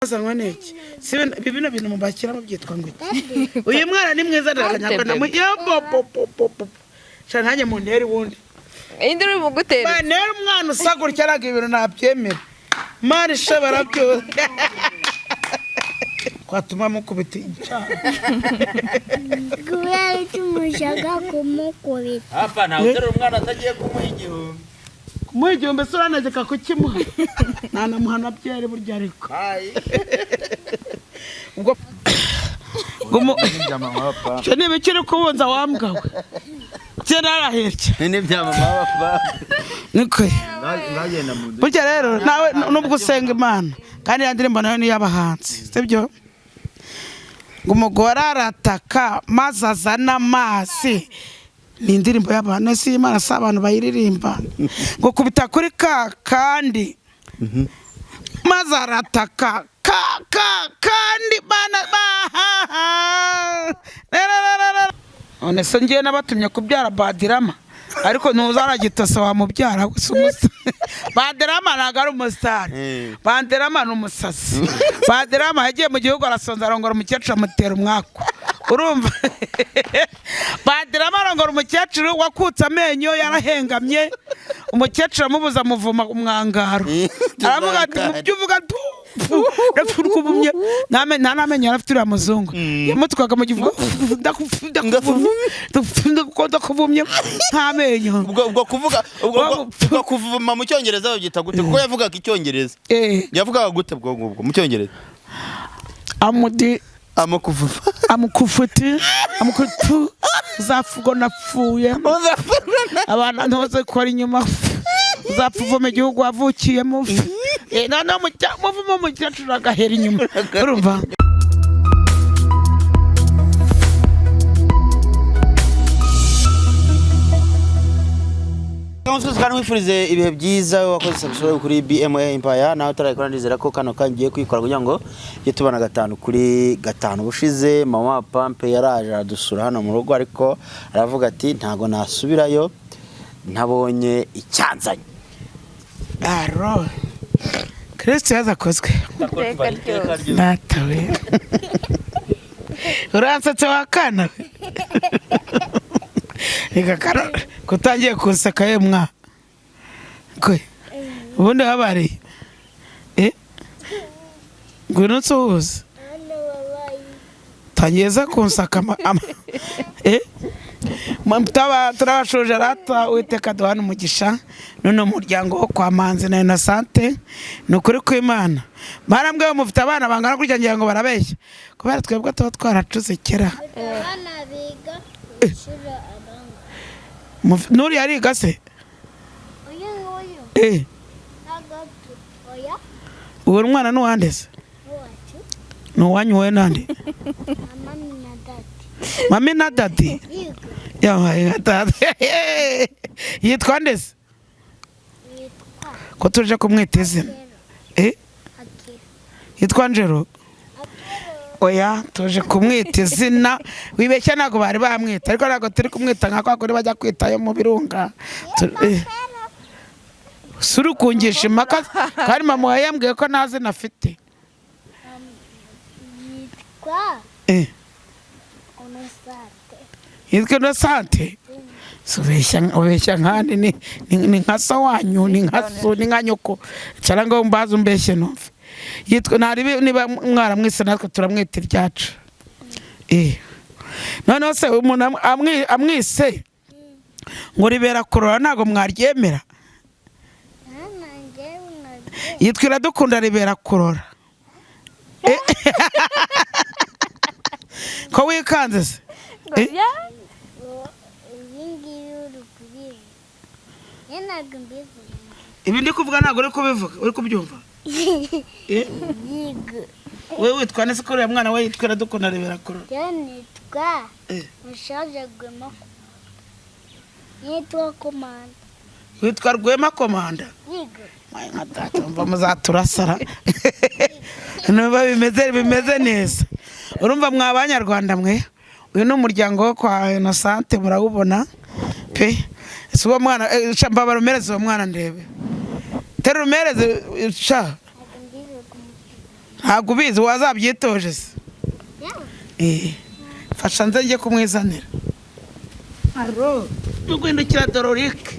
Azanywa n'iki? Si bino bintu mubashyiramo byitwa ngo iki? Uyu mwana ni mwiza, ndakanyagwa na yo po po po po po. Sha nanjye muntere ubundi. Indi uri bugutera. Bantera umwana usa gutya, ntabwo ibintu nabyemera. Mani ishobora byose. Twatuma mukubita icyaha. Kubera icyo mushaka kumukubita? Hapa ntawe uterura umwana atagiye kumuha 1000. Kumuha 1000 se uranegeka kukimuha? Nanamuha na byeri burya ariko. Ubwo icyo ni ibiki uri kubunza wa mbwa we? Cyo narahebye. Ni ibya mama wa Niko. Ngagenda mu nzu. Burya rero nawe nubwo usenga Imana, kandi ya ndirimbo nayo ni iy'abahanzi, sibyo? Ngo umugore arataka maze azana amazi. Ni indirimbo y'abantu, si Imana, si abantu bayiririmba. Ngo kubita kuri ka kandi maze arataka ka ka kandi bana bahaha. None se ngiye nabatumye kubyara Badirama, ariko ntuzaragitose wamubyara gusa umusa. Badirama ntabwo ari umusitari. Badirama ni umusazi. Badirama yagiye mu gihugu arasonza, arongora umukecuru amutera umwaku. Urumva? Badirama arongora umukecuru wakutse amenyo yarahengamye, umukecuru amubuza amuvuma umwangaro. Aravuga ati mu byo uvuga ndakuvumye. Nta n'amenyo yari afite uriya muzungu. Yamutwaga mu gifu, ndakuvumye nta menyo. Ubwo kuvuga ubwo kuvuma mu cyongereza babyita gute? Kuko yavugaga icyongereza. Yavugaga gute ubwo ngubwo mu cyongereza? Amudi Amakuvuma. Amukufuti amukutu uzapfa napfuye. Abana ntuze kora inyuma, uzapfa uva mu gihugu wavukiyemo. Noneho muvumo umukecuru agahera inyuma. Urumva? Umusozi kandi wifurize ibihe byiza wakoze subscribe kuri BMA Empire, nawe utarayikora ndizera ko kano kangiye kwikora kugira ngo tujye tubana 5 kuri 5. Ubushize mama Pampe yaraje aradusura hano mu rugo, ariko aravuga ati ntago nasubirayo ntabonye icyanzanye. Aro Kristo yazakozwe. Data we. Uransetse wa kana we. Reka kano kutangiye kunseka ye mwa. Kwe. Ubundi habari. Ngwino nsuhuze. Tangiye za kunsaka ama. Turabashuje rata Uwiteka duhana umugisha none umuryango wo kwa Manzi na Innocente. Ni ukuri kw'Imana. Barambwiye mufite abana bangana gutya, ngira ngo barabeshya. Kubera twebwe tuba twaracuze kera. Abana biga ishuri abanga. Nuri yariga se? Uyu nguyu. Oya. Uwo mwana ni uwande se? Uwacu. Ni uwanyu wowe nande? Mami na dadi. Mami na dadi? Yabaye dadi. Yitwa nde se? Yitwa. Ko tuje kumwita izina? Yitwa Angelo. Oya, tuje kumwita izina. Wibeshya ntabwo bari bamwita, ariko ntabwo turi kumwita nka kwa kuri bajya kwita yo mu birunga. Suri kungisha impaka kandi mama wawe yambwiye ko nta zina afite. Yitwa Innocente. Yitwa Innocente? Ubeshya nkandi ni nka so wanyu, ni nka so, ni nka nyoko. Cyangwa ngo mbaze umbeshye numve. Yitwa ntari niba mwaramwise natwe turamwita iryacu. Noneho se umuntu amwise ngo ribera kurora ntabwo mwaryemera? Yitwa Iradukunda ribera kurora. Ko wikanze se? Ibi ndi kuvuga ntabwo uri kubivuga, uri kubyumva? Wewe witwa nde se ko uriya mwana we yitwa Iradukunda ribera kurora? Nitwa Mushaje Rwema. Nitwa Komanda. Witwa Rwema Komanda? Yego. Nka data mva muzaturasara. Numva bimeze neza. Urumva mwa banyarwanda mwe, uyu ni umuryango wo kwa Innocente murawubona pe. Si uwo mwana, mbabara umereze uwo mwana ndebe. Terura umereze sha. Ntabwo ubizi, wazabyitoje se? Fasha nze njye kumwizanira. Aro tuguhindukira dororike.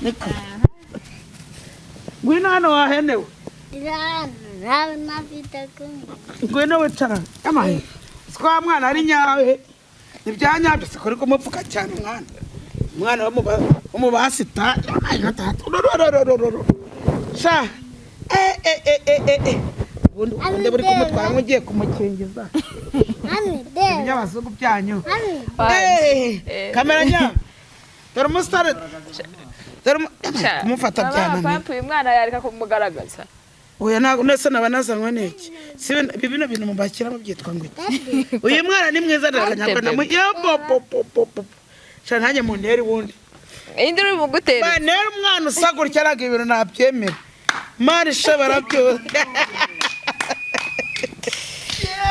Niko ngwino hano wahenewe. Ngwino wicara amahe twa mwana ari nyawe ibya nyabyo sikuri kumupfuka cyane mwana. Umwana wo mu basita sha ubundi buri kumutwara mugiye kumukingiza iby'abazungu byanyu. Kamera nya dore umusitari dore kumufata byananiye. Uyu mwana yareka kumugaragaza. Oya ntabwo nese naba nazanywe n'iki? Si bino bintu mubakiramo byitwa ngo iki? Uyu mwana ni mwiza ndakanyagwa na sha nanjye mu nteri wundi. Indi uri mugutera. Ba nera umwana usagurya araga ibintu nabyemera. Mari shobora byose.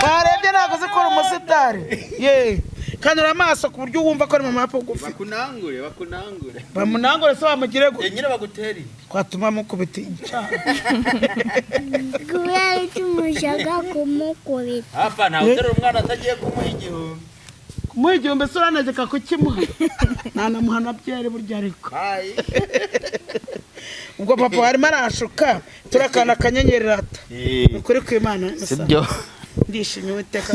Barebye ntabwo zikora umusitari. Ye. Kanura amaso ku buryo wumva ko ari mama wapo gufi. Bakunangure, bakunangure. Bamunangure se bamugire go. Nyine baguteri. Kwatuma mukubita icyaha. Kubera icyo mushaka kumukubita. Hapa nta uterura umwana atagiye kumuha igihumbi. Kumuha igihumbi se uranegeka kukimuha. Nanamuha na byeri burya ariko. Ubwo papa warimo arashuka turakana akanyenyeri rata. Ukuri kw'Imana. Sibyo. Ndishimye Uwiteka.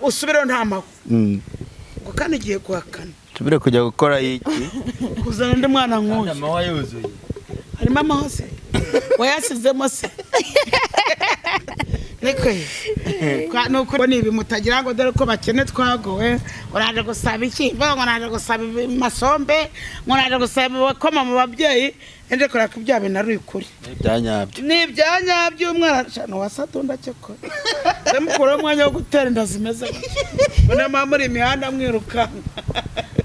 Usubireho nta mahu. Ngo kandi igiye guhakana. Tubire kujya gukora iki? Kuzana undi mwana nk'uyu. Amahwa yuzuye. Harimo amahwa se? Wayasizemo se? Niko nuko ni ibi mutagira ngo dore ko bakene twagowe, uraje gusaba iki? Ngo uraje gusaba masombe, ngo uraje gusaba ibikoma mu babyeyi, nje kureka ibya bintu ari ukuri. Ibyanyabyo. Ni ibyanyabyo umwana shano wasadunda cyako. Ndamukuraho umwanya wo gutera inda zimeze gutya. Mbona mama muri imihanda mwirukanka.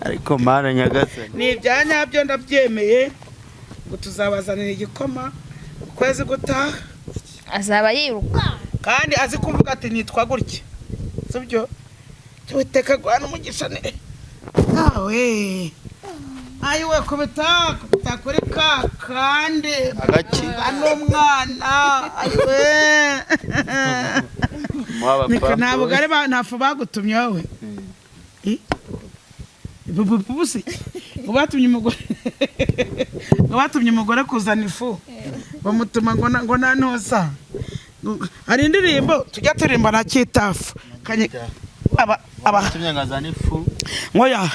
Ariko mana nyagasani. Ni ibyanyabyo ndabyemeye ngo tuzabazanira igikoma ukwezi gutaha. Azaba yiruka. Kandi azi kuvuga ati nitwa gutya. Sibyo? Uwiteka guhana umugisha ne. Awe. Ayiwe kubita kubita kuri ka kandi agaki n'umwana ayiwe. Mwaba Ntabwo ari ntafu bagutumye wowe. Bububusi. Ngo batumye umugore. Ngo batumye umugore kuzana ifu. Bamutuma ngo ngo nantoza. Hari indirimbo tujya turirimba na Kitafu. Aba aba tumye ngazana ifu. Ngoya.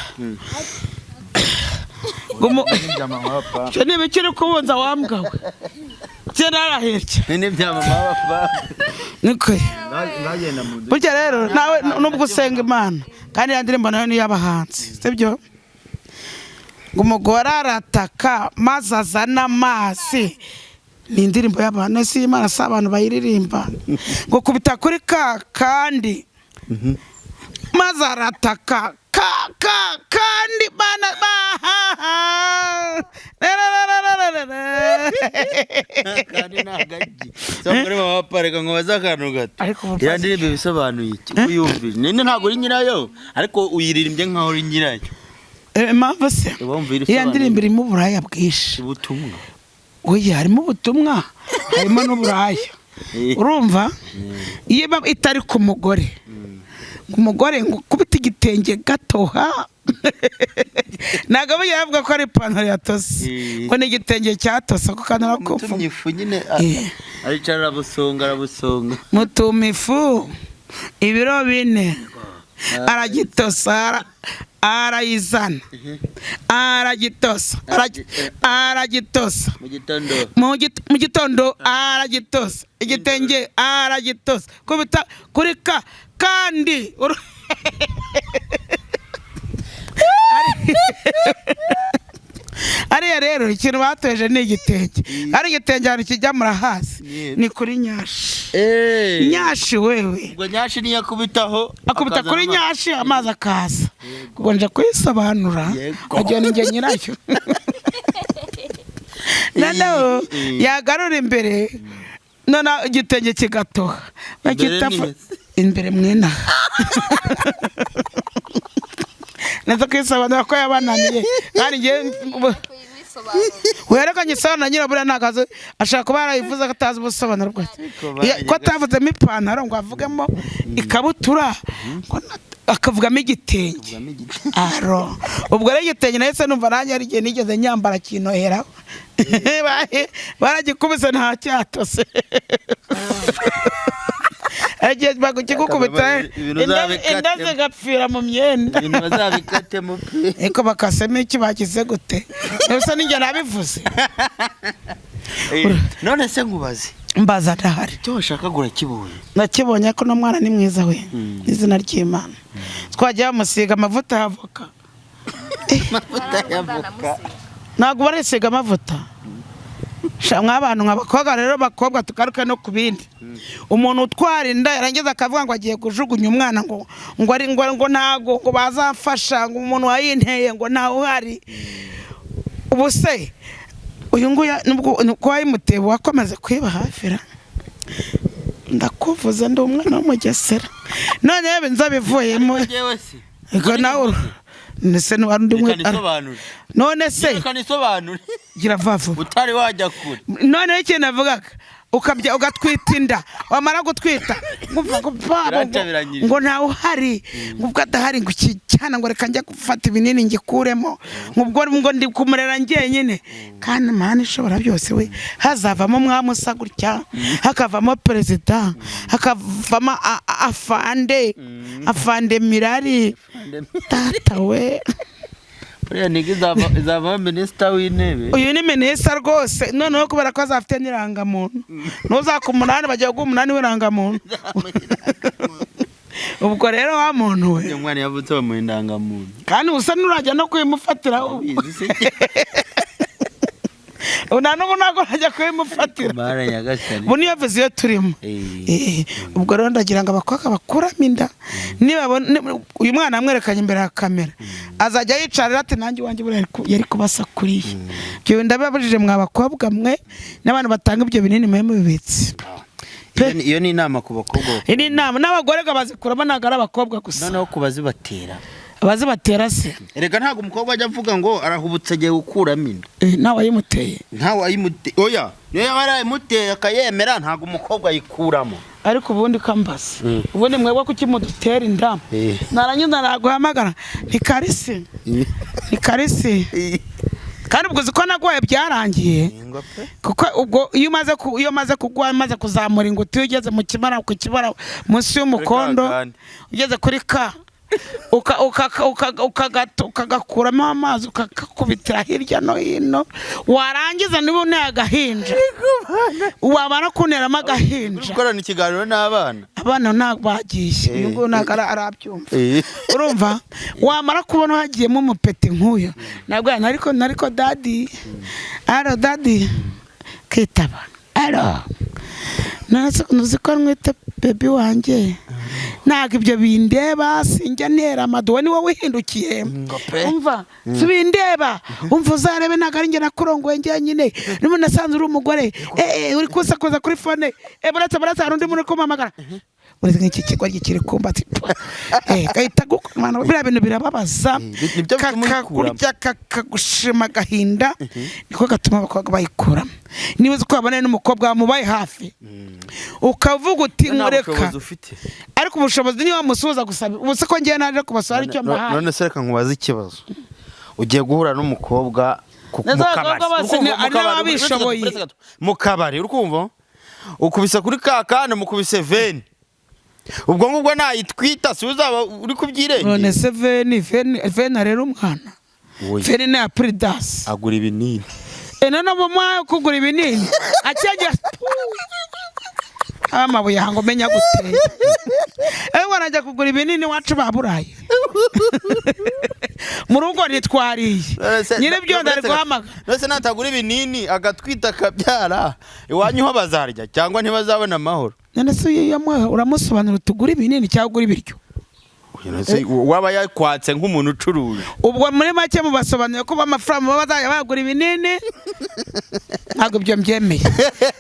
Gumu cyo niba kiri kubunza wambwawe. Cyo narahirye. Nini bya mama baba. Niko. Ngagenda mu nzu. Burya rero nawe nubwo usenga Imana kandi ya ndirimbo nayo ni y'abahanzi. Sibyo? Ngo umugore arataka maze azana amazi. Ni indirimbo y'abantu si Imana si abantu bayiririmba. Ngo kubita kuri ka kandi maze arataka ka ka kandi bana baha. Kandi nagagi. So muri mama pareka ngo bazakantu gato. Ariko ya ndirimbo bisobanuye iki? Uyumvije. Nene ntago uri nyirayo ariko uyiririmbye nkaho uri nyirayo. Impamvu se? Ya ndirimbo irimo uburaya bwinshi. Ubutumwa. Oya harimo ubutumwa harimo n'uburaya. Urumva? Iyo itari ku mugore. Umugore ngo kubita igitenge gatoha. Ntabwo yavuga ko ari ipantaro yatose. Ngo ni igitenge cyatose kuko kandi arakuvuga. Mutumye ifu nyine aricara arabusonga arabusonga. Mutuma ifu ibiro 4 aragitosa arayizana aragitosa aragitosa mu gitondo aragitosa igitenge aragitosa kubita kuri ka kandi ariya rero ikintu batoje ni igitenge ari igitenge ahantu kijya murahazi ni kuri nyashi. Nyashi wewe ubwo nyashi niyo akubitaho akubita kuri nyashi amazi akaza. Ubwo nje kuyisobanura agenda njye nyirayo. Noneho yagarura imbere none igitenge kigatoha imbere mwena. Nazo kwisobanura ko yabananiye kandi ngiye Werekanye isano nyirabura ntabwo azi, ashaka kuba yarayivuze ko atazi ubusobanuro bwayo. Ko atavuzemo ipantaro ngo avugemo ikabutura, ngo akavugamo igitenge. Aro ubwo rero igitenge nahise numva nanjye hari igihe nigeze nyambara kintoheraho, baragikubise nta cyatose. Igihe bakugikubita Ibintu uzabikatemo. inda zigapfira mu myenda. Ibintu bazabikatemo pe. Ariko bakasemo iki, bagize gute? Ese ninjye nabivuze? None se nkubaze. Mbaza, ndahari. Icyo washakaga urakibonye? Nakibonye ko n'umwana ni mwiza we, n'izina ry'Imana twajya bamusiga amavuta ya avoka. Amavuta y'avoka? Ntabwo barisiga amavuta. Sha mw'abantu nk'abakobwa rero, bakobwa, tugaruke no ku bindi. Umuntu utwara inda yarangiza akavuga ngo agiye kujugunya umwana, ngo ari ngo ntago ngo bazamfasha, ngo umuntu wayinteye ngo ntawe uhari. Ubu se uyu nguyu nubwo nuko wayimuteye wakomeze kwiba hafi ra? Ndakuvuze, ndi umwana w'Umugesera, none yewe nzabivuyemo. Njyewe se? Ego nawe nese n'undi Reka nisobanure. None se? Reka nisobanure. Gira vuba vuba. Utari wajya kure. Noneho ikintu navugaga, ukabya ugatwita inda, wamara gutwita ngo ngo papa, Birancabiranyije. ngo ntawe uhari, ngo ubwo adahari ngo iki cyana, ngo reka njya gufata ibinini ngikuremo, ngo ubwo ngo ndi kumurera njyenyine. Kandi Mana ishobora byose we, hazavamo umwami usa gutya, hakavamo perezida, hakavamo afande, afande mirari, tata we. Buriya niga izavamo minisita w'intebe. Uyu ni minisita rwose. Noneho kubera ko azafite n'irangamuntu, ntuzaka umunani, bagiye guha umunani w'irangamuntu. Ubwo rero wa muntu we, Uyu mwana yavutse bamuha indangamuntu. Kandi usa n'urajya no kuyimufatira. Ubizi se? Nta n'ubu ntabwo urajya kuyimufatira. Mana nyagasani. Ubu niyo vision turimo. Ubwo rero ndagira ngo abakobwa bakuramo inda, nibabona uyu mwana amwerekanye imbere ya kamera, azajya yicarira ati: "Nanjye iwanjye buriya yari kubasa kuriya." Ibyo ndababujije mwa bakobwa mwe, n'abantu batanga ibyo binini mwe mubibitse. Iyo ni inama ku bakobwa. Iyi ni inama n'abagore ngo bazikuramo, ntabwo ari abakobwa gusa. Noneho ku bazibatera? Abazibatera se? Erega ntabwo umukobwa ajya avuga ngo arahubutse agiye gukuramo inda. Nawe wayimuteye. Ntawe ayimuteye, oya, niyo yaba yarayimuteye akayemera, ntabwo umukobwa ayikuramo. Ariko ubundi kambaza, ubundi mwebwe kuki mudutera inda? Narangiza naguhamagara ni karisi, ni karisi, kandi ubwo uzi ko naguhaye byarangiye. Ngo pe. Kuko ubwo iyo umaze kugwa, umaze kuzamura ingutu, iyo ugeze mu kibara, ku kibara munsi y'umukondo, Kuri ka kandi. ugeze kuri ka ukagakuramo amazi, ukakakubitira hirya no hino, warangiza niba uneye agahinja, wamara kunteramo agahinja. Gukorana ikiganiro n'abana. Abana ntabwo bagiye, uyu nguyu ntabwo arabyumva. Urumva wamara kubona hagiyemo umupeti nk'uyu, nabwo ariko daddy, allo daddy, kitaba allo, ntuzi ko nwita baby wanjye? Ntabwo ibyo bindeba, sinjya ntera amaduwa, ni wowe wihindukiye. Ngo pe. Umva, si bindeba, umva uzarebe, ntabwo ari njye nakurongoye njyenyine, niba nasanze uri umugore, uri kusakuza kuri phone, buretse hari undi muntu uri kumpamagara, uretse nk'iki kigo kiri kumbati, gahita gukora biriya bintu birababaza. Nibyo bituma uyikuramo. Kakakurya, kakagushima agahinda, niko gatuma abakobwa bayikuramo. Niba uzi ko wabonanye n'umukobwa wamubaye hafi, ukavuga uti Nta nkureka bushobozi ufite. Ariko ubushobozi niyo wamusuhuza gusa, ubu se ko ngewe naje kubasura aricyo mbahaye? None se reka nkubaze ikibazo. Ugiye guhura n'umukobwa Ndetse mu kabari. abakobwa bose Uri kumva? hari Mu kabari, n'ababishoboye. uretse gato. Mu kabari, uri kumva, ukubise kuri ka kandi mukubise veni, ubwo ngubwo nayitwita, si uzaba uri kubyirengera? None se veni, veni, veni arera umwana? Oya. Veni ni ya puridasi. Agura ibinini. None ubu mwawe kugura ibinini akegera amabuye ngo menya guteye, ewe warajya kugura ibinini wacu baburaye mu rugo ntitwariye, nyir'ibyo ndari guhamagara. None se natagura ibinini agatwita akabyara, iwanyu ho bazarya cyangwa ntibazabona amahoro? None se iyo yamuha uramusobanura, tugura ibinini cyangwa ugura ibiryo? None se waba yakwatse nk'umuntu ucuruza? Ubwo muri make mubasobanuye ko amafaranga baba bazajya bagura ibinini, ntabwo ibyo mbyemeye.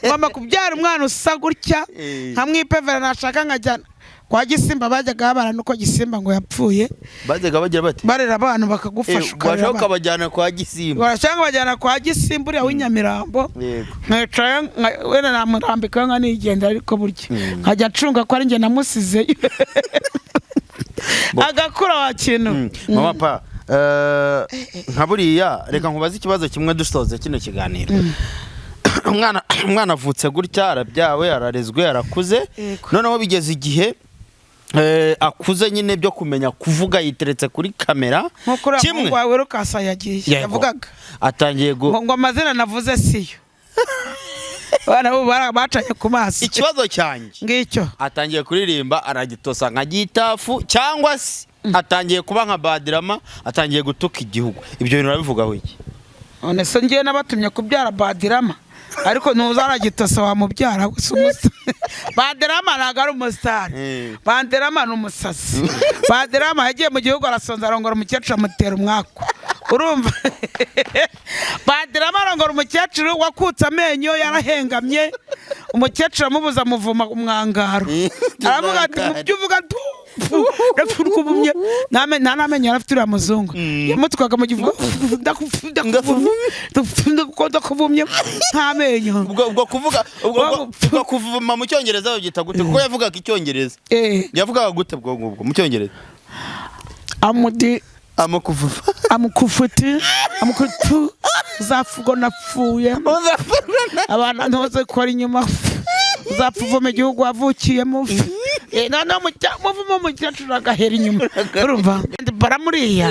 Ngomba kubyara umwana usa gutya, nkamwipevera, nashaka nkajyana. Kwa Gisimba bajyaga babana, nuko Gisimba ngo yapfuye. Bajyaga bagira bate? Barera abantu bakagufasha, ukarera Washaka abana. ukabajyana kwa Gisimba. Barashaka bajyana kwa Gisimba uriya w'inyamirambo. Nkicaye wenda namurambika nka nigendera, ariko burya nkajya ncunga ko ari njye namusizeyo agakura wa kintu. Mama pa, nka buriya reka nkubaze ikibazo kimwe dusoze kino kiganiro. Umwana avutse gutya, arabyawe, ararezwe, arakuze. Noneho bigeze igihe akuze nyine byo kumenya kuvuga, yiteretse kuri kamera. Nkuko uriya Kimwe. muhungu wawe Rukasa yagiye yavugaga Atangiye gu ngo amazina navuze siyo. Abana bo bacanye ku maso. Ikibazo cyanjye, Ngicyo. atangiye kuririmba, aragitosa nka gitafu, cyangwa se atangiye kuba nka Badirama, atangiye gutuka igihugu. Ibyo bintu urabivugaho iki? None se ngiye nabatumye kubyara Badirama? Ariko ntuzaragitosa wamubyara gusa Badirama ntabwo ari umusitari. Badirama ni umusazi. Badirama yagiye mu gihugu arasonza, arongora umukecuru, amutera umwaku. Urumva, Badirama arongora umukecuru wakutse amenyo yarahengamye. Umukecuru amubuza amuvuma umwangaro, aravuga ati: "Mu byo uvuga ndakuvumye." Nta n'amenyo yari afite uriya muzungu. Yamutwaga mu gifu: "Ndakuvumye," nta menyo. Ubwo kuvuga ubwo kuvuma mu Cyongereza babyita gute? Kuko yavugaga Icyongereza. Yavugaga gute ubwo ngubwo mu Cyongereza? Amudi. Amukuvuma. Amukufuti, amukutu, uzapfa napfuye, abana ntuze kora inyuma, uzapfa uvuma igihugu wavukiyemo. Noneho muvumo umukecuru agahera inyuma. Urumva baramuriya,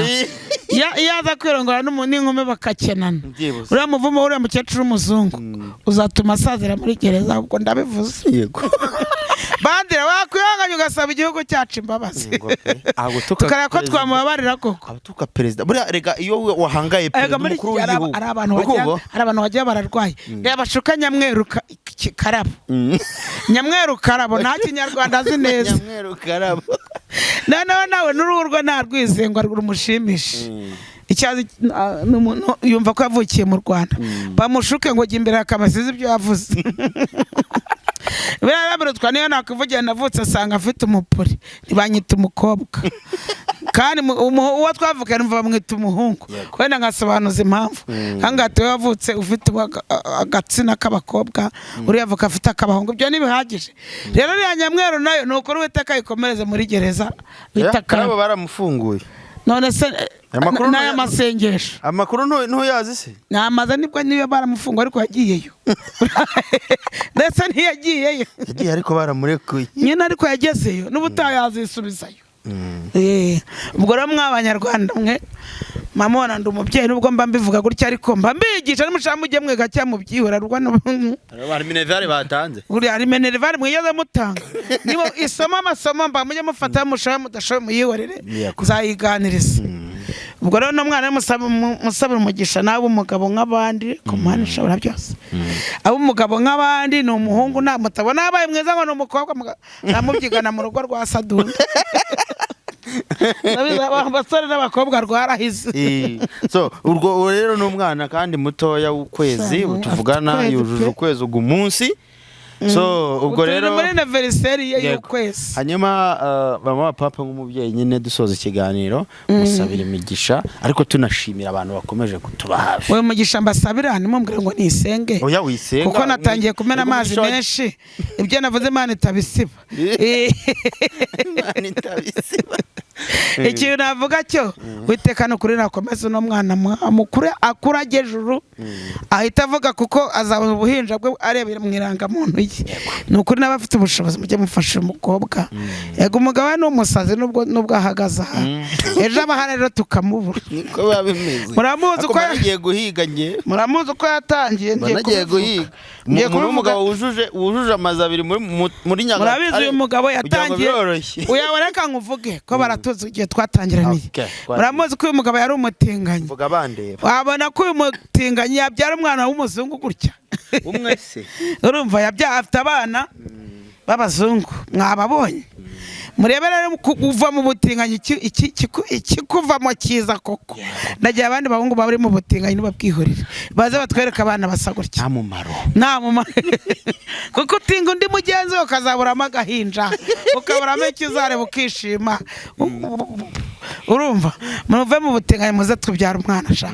iyo aza kwirongora n'inkumi bakakenana. Byibuze. Uriya muvumo uriya mukecuru w'umuzungu uzatuma asazira muri gereza, ubwo ndabivuze. Bandira wakwihanganye ugasaba igihugu cyacu imbabazi, Yego pe. Agutuka tukareba ko perezida. twamubabarira koko. Abatuka perezida buriya rega, iyo wahangaye Erega perezida, muri iki umukuru gihe hari w'igihugu, hari abantu wagira ukumva? hari abantu wagira bararwaye. Reba bashuka Nyamweru Karabo. Nyamweru Karabo nta Kinyarwanda azi neza. Nyamweru Karabo. Noneho nawe n'uruhu rwe ntarwizeye ngo rumushimishe. Icyazi ni umuntu yumva ko yavukiye mu Rwanda, bamushuke ngo jya imbere akamasize ibyo yavuze. Biriya birutwa niyo nakwivugira navutse asanga afite umupuri, ntibanyita umukobwa kandi uwo twavukanye numva bamwita umuhungu. Wenda nkasobanuza impamvu kandi wowe wavutse ufite agatsina k'abakobwa, uriya avuka afite ak'abahungu. Ibyo ntibihagije rero. Uriya Nyamweru nayo ni ukuri, Uwiteka ayikomereze muri gereza bita Karabo. Karabo. Baramufunguye. None se Amakuru n'aya masengesho? Amakuru ntuyazi se? Namaze nibwo niyo baramufunga, ariko yagiyeyo, ndetse ntiyagiyeyo. Yagiye ariko baramurekuye. Nyine ariko yagezeyo n'ubutaha yazisubizayo. Ubwo rero mwa Abanyarwanda mwe, mama ndi umubyeyi, nubwo mba mbivuga gutya ariko mba mbigisha. Nimushaka mujye mwiga cyangwa mubyihora rwa Hari minerval batanze. Buriya hari minerval mwigeze mutanga? Niba isomo amasomo mba mujye mufata, mushoboye mudashoboye muyihorere. Nzayiganiriza. Ubwo rero n'umwana musabira umugisha nawe umugabo nk'abandi ku muhanda ishobora byose, abe umugabo nk'abandi. Ni umuhungu, nta mutabona yabaye mwiza ngo ni umukobwa, namubyigana mu rugo rwa Sadunda. Ndabizi, abasore n'abakobwa rwarahize. So urwo uwo rero ni umwana kandi mutoya w'ukwezi. Sha, tuvugana afite ukwezi yujuje pe. ukwezi ugu munsi. So ubwo Turi rero muri anniversaire ye Yego. y'ukwezi. Hanyuma mama wa papa, nk'umubyeyi nyine, dusoza ikiganiro musabira imigisha, ariko tunashimira abantu bakomeje kutuba hafi. Uyu mugisha mbasabira, ntimubwire ngo nisenge. Oya, wisenga. Kuko natangiye kumena amazi menshi, ibyo navuze Imana itabisiba. Imana itabisiba. Ikintu navuga cyo, Witeka ni ukuri nakomeza uno mwana mukuru, akura ajya ejuru ahita avuga, kuko azabona ubuhinja bwe arebera mu irangamuntu ye. Ni ukuri n'abafite ubushobozi mujye mufasha umukobwa. Yego, umugabo we ni umusazi, nubwo ahagaze aha, ejo aba ahari rero tukamubura. Niko biba bimeze. Muramuzi Ariko uko nagiye guhiga njye. Muramuzi uko yatangiye, ngiye Nagiye kubivuga. guhiga. Ngiye Umuntu kubivuga. w'umugabo wujuje amazu abiri muri Nyagatare. Murabizi uyu mugabo Kugira ngo yatangiye biroroshye. Uya, reka nkuvuge ko baratuzi igihe twatangiraniye. Okay, Muramuzi ko uyu mugabo yari umutinganyi. Mvuga bandeba. Wabona ko uyu mutinganyi yabyara umwana w'umuzungu gutya? Umwe se. Urumva yabyaye, afite abana b'abazungu, mwababonye. Murebe rero kuva mu butinganyi ikikuvamo cyiza koko. Ndagira abandi bahungu bari mu butinganyi ntibabwihorere, baze batwereke abana basa gutya. Nta mumaro. Nta mumaro, kuko utinga undi mugenzi we ukazaburamo agahinja, ukaburamo icyo uzareba ukishima. Urumva, muve mu butinganyi muze tubyara umwana sha.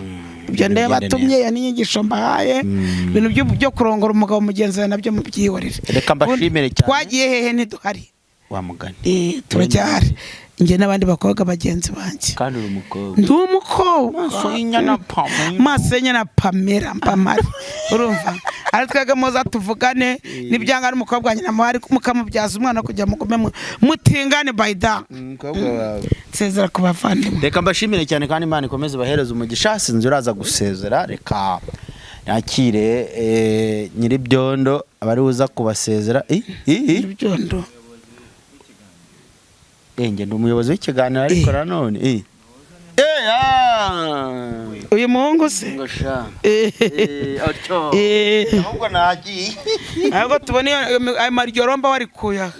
Ibyo ndeba Bigende tumye, iyo ni inyigisho mbahaye. Ibintu byo kurongora umugabo mugenzi wawe nabyo mubyihorere. Reka mbashimire cyane. Twagiye hehe? Ntiduhari. Wa mugani. Turacyahari njye n'abandi bakobwa bagenzi banjye. Kandi uri umukobwa. Ndi umukobwa. Maso y'inyana Pamela. Maso y'inyana Pamela Mpamara. Urumva, ari twebwe muza tuvugane nibyanga ari umukobwa wanjye namuha, ariko mukamubyaza umwana kugira mugume mutingane bayida. Umukobwa wawe. Nsezera ku bavandimwe. Reka mbashimire cyane kandi Imana ikomeze ibahereze umugisha. Sinzi uraza gusezera, reka nakire nyiribyondo abari buza kubasezera. Nyiribyondo. Njye ndi umuyobozi w'ikiganiro ariko nanone. Uyu muhungu se? Ngo sha. Otyo. Ahubwo nagiye. Ahubwo tubone ayo maryo romba warikuya.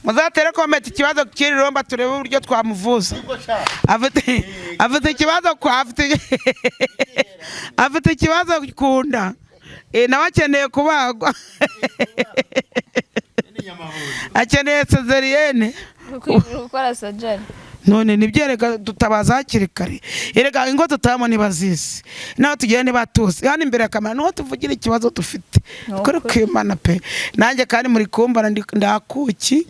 Muzatere kometa ikibazo kiri romba turebe uburyo twamuvuza. Afite ikibazo kwa afite ikibazo kunda. Nawe akeneye kubagwa. Akeneye cesarienne. Gukora sajari. None nibyereka dutabaza hakiri kare. Erega ingo tutabamo ntibazizi, naho tugiye ntibatuzi. Hano imbere ya kamera niho tuvugira ikibazo dufite. Kuri kwimana pe. Nanjye kandi muri kumbana ndakuki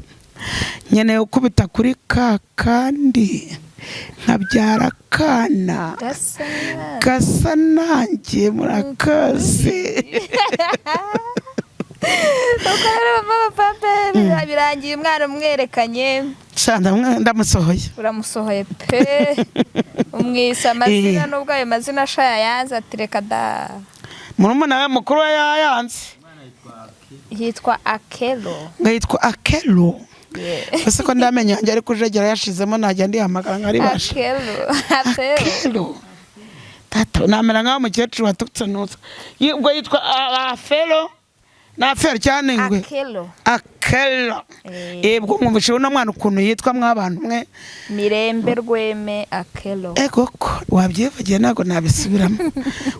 nkeneye gukubita kuri ka kandi nkabyara akana gasa nanjye. Murakaze. Uko rero mama Pampe birangiye umwana umwerekanye. Sha, ndamusohoye. Uramusohoye pe, umwisa amazina nubwo ayo mazina ashaya yanze ati reka da. Murumuna we mukuru we yayanze. Yitwa Akelo. Ngo yitwa Akelo. Ese ko ndamenya yanjye ariko ujegera yashizemo najya ndihamagara nkaribasha. Akelo, Akelo. Akelo. Tata namera nk'aho umukecuru watutse ntuza. Ubwo yitwa Afelo. Na Afelo cyane ngwe. Akelo. Akelo. Ubwo mwumvise uno mwana ukuntu yitwa mwabantu mwe. Mirembe Rweme Akelo. Ego ko wabyivugiye ntabwo nabisubiramo.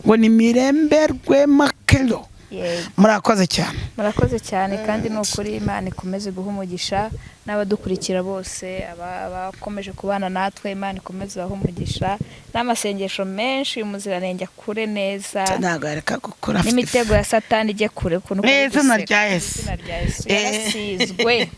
Ngo ni Mirembe Rwema Akelo. Yego. Murakoze cyane. Murakoze cyane kandi ni ukuri Imana ikomeze guha umugisha n'abadukurikira bose, abakomeje kubana natwe, Imana ikomeze ibahe umugisha n'amasengesho menshi, umuziranenge akure neza. Ntabwo yareka gukura. N'imitego ya Satani ijye kure ukuntu Mu izina guseka. rya Yesu. Mu izina rya Yesu. Yarasizwe.